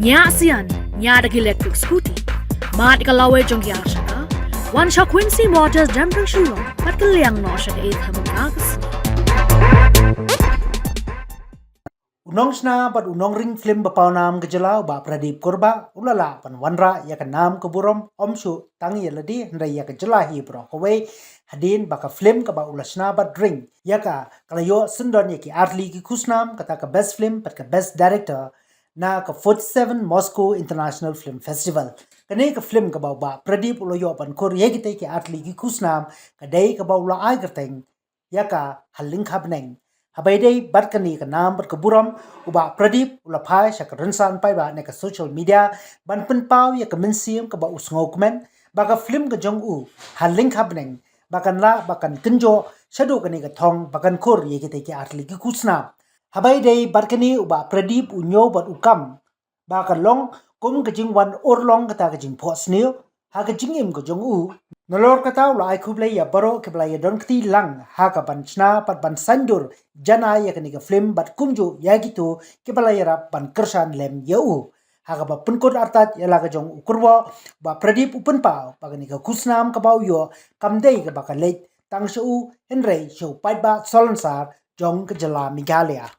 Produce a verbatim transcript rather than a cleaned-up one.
Ñiah sian, ñiah da ki electric scooty. Mad ka lawei jong ki arshaka. Wan sha Quincy Motors Jembreng Shillong, bad ka liang noh sha ka eighth Hemka ka sngi. U nongshna bad u nongring film ba pawnam ka jylla u Bah Pradip Kurbah u la lah ban wanrah ïa ka nam ka burom ym shuh tang ïa lade hynrei ïa ka jylla hi baroh kawei hadien ba ka film kaba u la shna bad ring ïa ka ka la ïoh syndon ïa ki artylli ki khusnam kata ka best film bad ka best director na ka forty-seven Moscow International Film Festival. Kane ka film kaba u Bah Pradip u la ïoh ban khur ïa kitei ki artylli ki khusnam ka dei kaba u la ai kyrteng ïa ka Ha Lyngkha Bneng. Haba ïadei bad kane ka nam bad ka burom u Bah Pradip u la phai sha ka rynsan paidbah ne ka social media ban pynpaw ïa ka mynsiem kaba u sngewkmen ba ka film ka jong u Ha Lyngkha Bneng ba kan lah ba kan kynjoh shaduh kane ka thong ba kan khur ïa kitei ki artylli ki khusnam. Haba ïadei bad kane u Bah Pradip u ñiew bad u kam ba ka long kum ka jingwan urlong kata ka jingphohsniew ha ka jingim ka jong u. Nalor kata u la ai khublei ïa baroh kiba la ïadon kti lang ha ka ban shna bad ban saindur janai ïa kane ka film bad kumjuh ïa kito kiba la ïarap ban kyrshan lem ïa u. Ha kaba pynkut artat ïa la ka jong u kyrwoh u Bah Pradip u pynpaw ba kane ka khusnam kaba u ïoh kam dei kaba ka leit tang sha u hynrei sha u paidbah salonsar jong ka jylla Meghalaya.